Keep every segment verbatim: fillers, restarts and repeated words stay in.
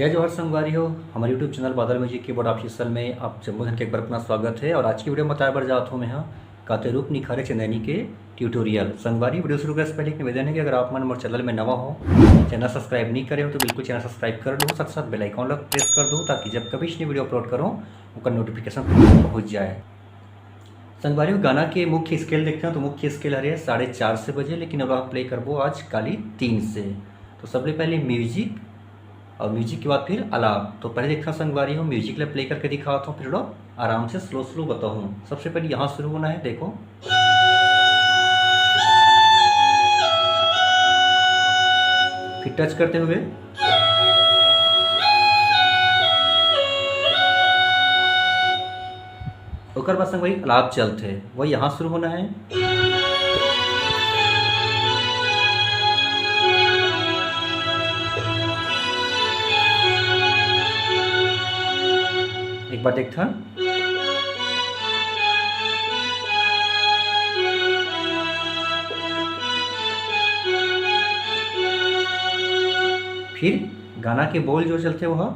जय जोहार संगवारी हो, हमर YouTube चैनल बादल म्यूजिक कीबोर्ड ऑफिशियल में आप जम्मो झन के एक बार अपना स्वागत है। और आज की वीडियो में बताए बर जात हूँ मैं ह, काते रूप निखारे चंदैनी के ट्यूटोरियल। संगवारी, वीडियो शुरू करे से पहले एक निवेदन है कि अगर आप मन मोर चैनल में नवा हो, चैनल सब्सक्राइब नहीं करे हो तो बिल्कुल चैनल सब्सक्राइब कर दो, साथ साथ बेल आइकन ला प्रेस कर दो, ताकि जब कभी भी वीडियो अपलोड करूँ ओकर नोटिफिकेशन पहुँच जाए। संगवारी हो, गाना के मुख्य स्केल देखते हैं तो मुख्य स्केल हरे साढ़े चार से बजे, लेकिन अब आप प्ले करबो आज काली तीन से। तो सबले पहले म्यूजिक और म्यूजिक के बाद फिर आलाप। तो पहले देखा संगवारी हो, म्यूजिक ला प्ले करके दिखाता हूँ, फिर थोड़ा आराम से स्लो स्लो बताऊँ। सबसे पहले यहाँ शुरू होना है, देखो, फिर टच करते हुए, ओकर बाद संगवारी आलाप चलथे, वो यहाँ शुरू होना है। एक बार देखथन। फिर गाना के बोल जो चलथे वो ह।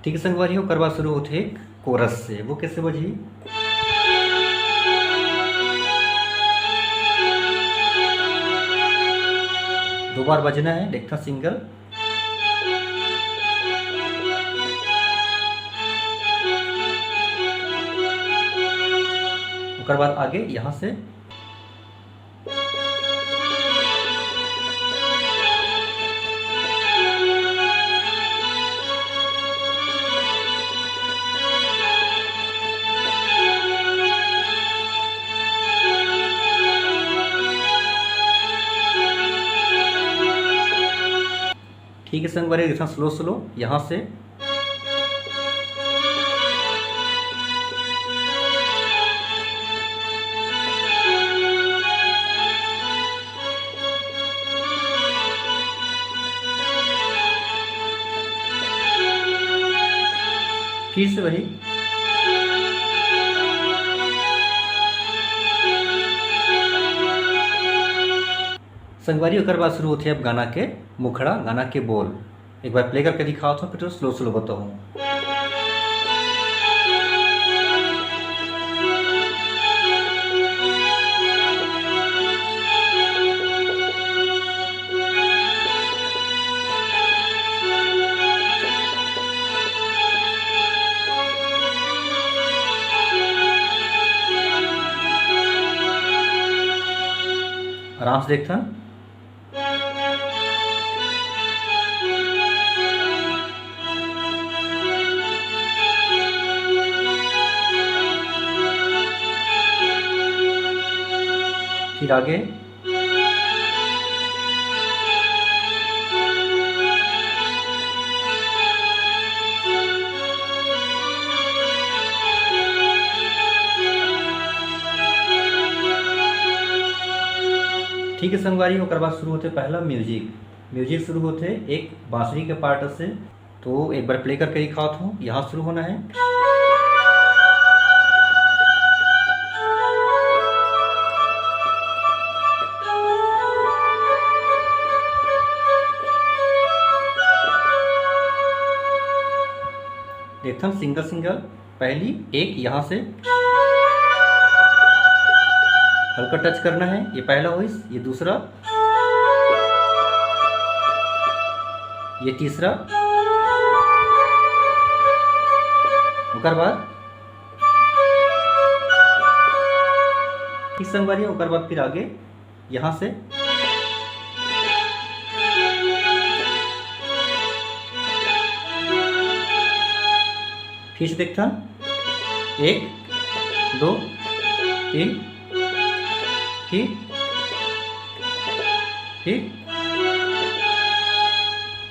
ठीक है संगवारी हो, ओकर बाद शुरू होथे कोरस से। वो कैसे बजही? दो बार बजना है, देखथन सिंगल। ओकर बाद आगे यहाँ से। ठीक है संगवारी, देखथन स्लो स्लो यहाँ से। फिर से वही। संगवारी, ओकर बाद शुरू होथे अब गाना के मुखड़ा, गाना के बोल। एक बार प्ले करके दिखावत हूँ, फिर स्लो स्लो बताहूँ। आराम से देखथन। फिर आगे। ठीक है संगवारी, ओकर बाद शुरू होथे पहला म्यूजिक। म्यूजिक शुरू होथे एक बांसुरी के पार्ट से, तो एक बार प्ले करके दिखावत हूँ। यहाँ शुरू होना है। देखथन सिंगल सिंगल। पहली एक यहाँ से हल्का टच करना है, ये पहला होइस, ये दूसरा, ये तीसरा, ओकर बाद इस संगवारी, ओकर बाद फिर आगे यहाँ से। फिर से देखथन, एक, दो, तीन, फिर, फिर,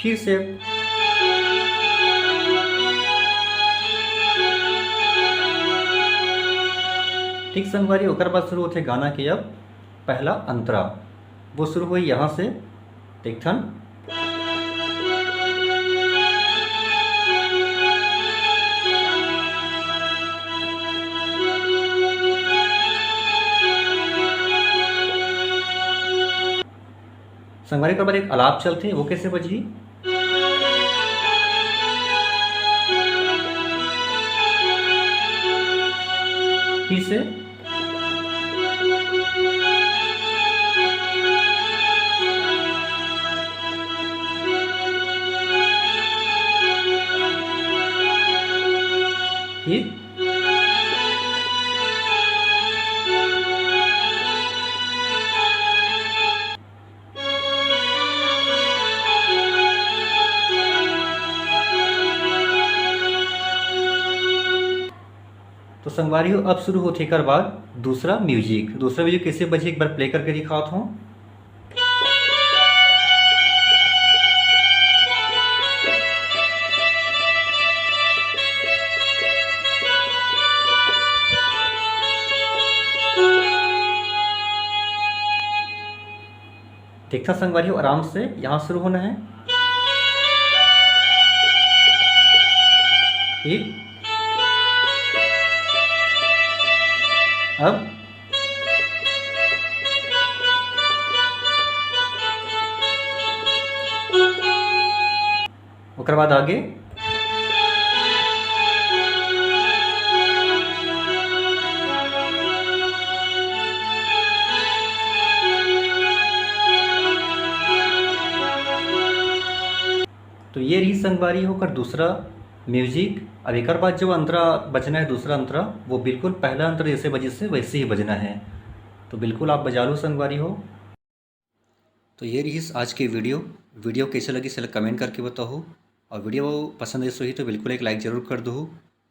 फिर से। ठीक संगवारी, ओकर बाद शुरू होथे गाना के अब पहला अंतरा, वो शुरू होही यहाँ से, देखथन। संगवारी, ओकर बाद एक अलाप चलथे, वो कैसे बजही? फिर से। फिर। तो संगवारी हो, अब शुरू होथे एकर बाद दूसरा म्यूजिक। दूसरा म्यूजिक कैसे बजही, एक बार प्ले करके दिखात हूँ। देखथा संगवारी हो, आराम से यहाँ शुरू होना है। ठीक। अब ओकर बाद आगे। तो ये रही संगवारी हो ओकर दूसरा म्यूजिक। अब एकर बाद जो अंतरा बजना है, दूसरा अंतरा, वो बिल्कुल पहला अंतरा जैसे बजिस हे वैसे ही बजना है। तो बिल्कुल आप बजा लो संगवारी हो। तो ये रहिस आज के वीडियो। वीडियो कैसे लगिस, एला कमेंट करके बताओ, और वीडियो पसंद आइस होही तो बिल्कुल एक लाइक जरूर कर दो।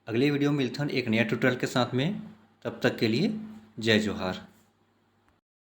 अगले वीडियो में मिलथन एक नया ट्यूटोरियल के साथ में। तब तक के लिए जय जोहार।